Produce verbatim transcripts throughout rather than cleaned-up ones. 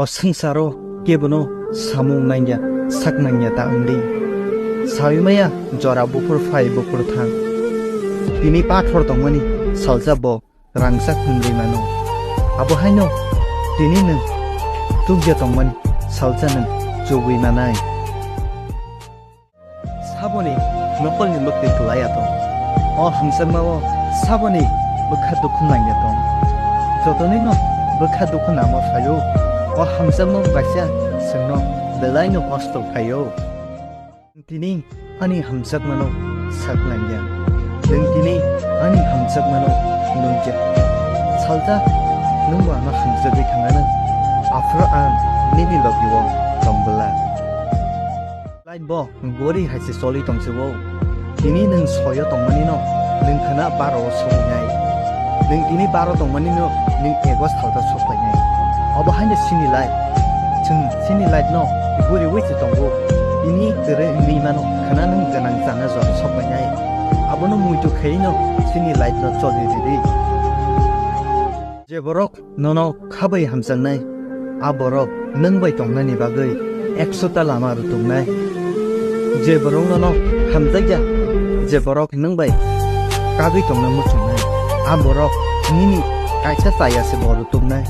O swngcharo kebono samung nangya, sak nangya ta wngdi. Sawi maya jora buphur phai buphur thang. Tini pathor tongmani salsa bo rangchak hwnwi mano. Abo haino tini nwng tukya tongmani salsa nwng chugwi manai. Saboni nokolni bwkri kwlaiya tong. O hamjakmao saboni bwkha dukhu nangya tong. Jotonino bwkha dukhu nangma phaio. O hamjakmao kaisa chwngno belaino kosto khaio. Tini ani hamjakmano sak nangya. Nwng tini ani hamjakmano nungya. Salsa nwngbo ano hamjagwi thangano. Aphuru ang nini logio tong bwla. Light bo gori hai se choli tong se o. Tini nwng soyo tongmani no nwng khana baro o soknai. Nwng tini baro tongmani no nwng ego salta sokpainai. Obo haino sini light. Chwng sini light no gori wi se tongo. Tini kwrwi wngwi mano khana nwng gwnang chana jora sokpainai. Abono muitu khaino sini light no choli ridi. Je borok nono khabai hamjaknai, a borok nwng bai tongnani bagwi ekso ta lama rwtuknai. Je borok nono hamjakya, je borok nwng bai kagwi tongna muchungnai, a borok nini kaisa chaya se bo rwtuknai.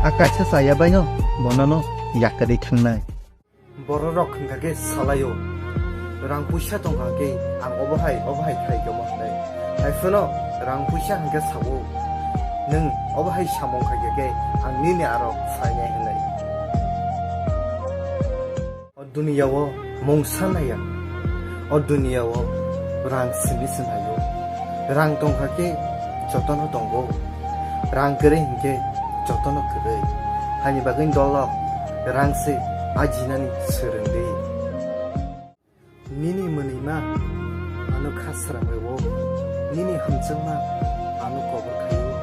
A kaisa chaya baino bo nono yakarwi thangnai. Bororok hwnkha khe salaio, rang puisa tongkha khe ang obo hai, obo hai khai tongma hwnwi. Hai phano rang puisa hwnkhe sao, nwng obo hai samung khai khe ang nini aro phainai hwnwi. O duniyao mungsa naiya, o duniyao rang simi se naio. Rang tongkha khe jotono tongo. Rang kwrwi hinkhe jotono kwrwi. Hani bagwi dolo rang se ajinani swrwngdi. Nini mwnwima ano kha srang rwo, nini hamjakma ano kobor khaio,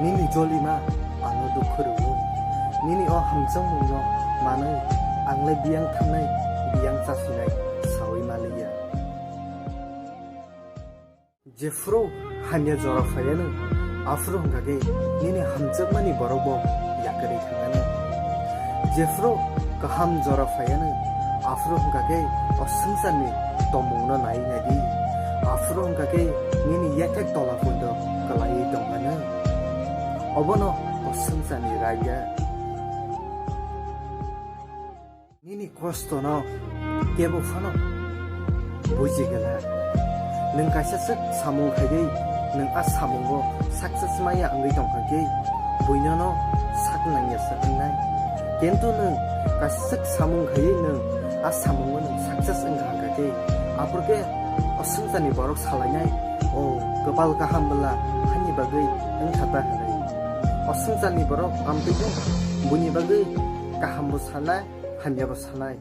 nini jolima ano dukhu rwo. Nini o hamjakmungno manwi angle biyang thangnai, biyang chasinai saui maliya. Jephru hamya jora phaiyanw, aphru hwnkha khe nini hamjakmani borok bo yakarwi thanganw. Jephru kaham jora phaiyanw, aphru hwnkha khe o swngcharni tongmungno nai naidi. Aphru hwnkha khe nini yathek tola poito kwlaiwi tongganw. Obono o swngcharni raida. Nini kostono kebo phano buji glak. Nwng kaisa swk samung khaidi, nwng a samungo success maya wngwi tongkha khe, buinono sak nangya se wngnai. Kintu nwng kaisa swk samung khaiwi nwng a samungo nwng success wngkha khe, aphuru khe o swngcharni borok salainai, "O, kwpal kaham bwla, hani bagwi wngkha ta," hwnwi. O swngcharni borok amtwi buini bagwi kahambo sanai, hamyabo sanai.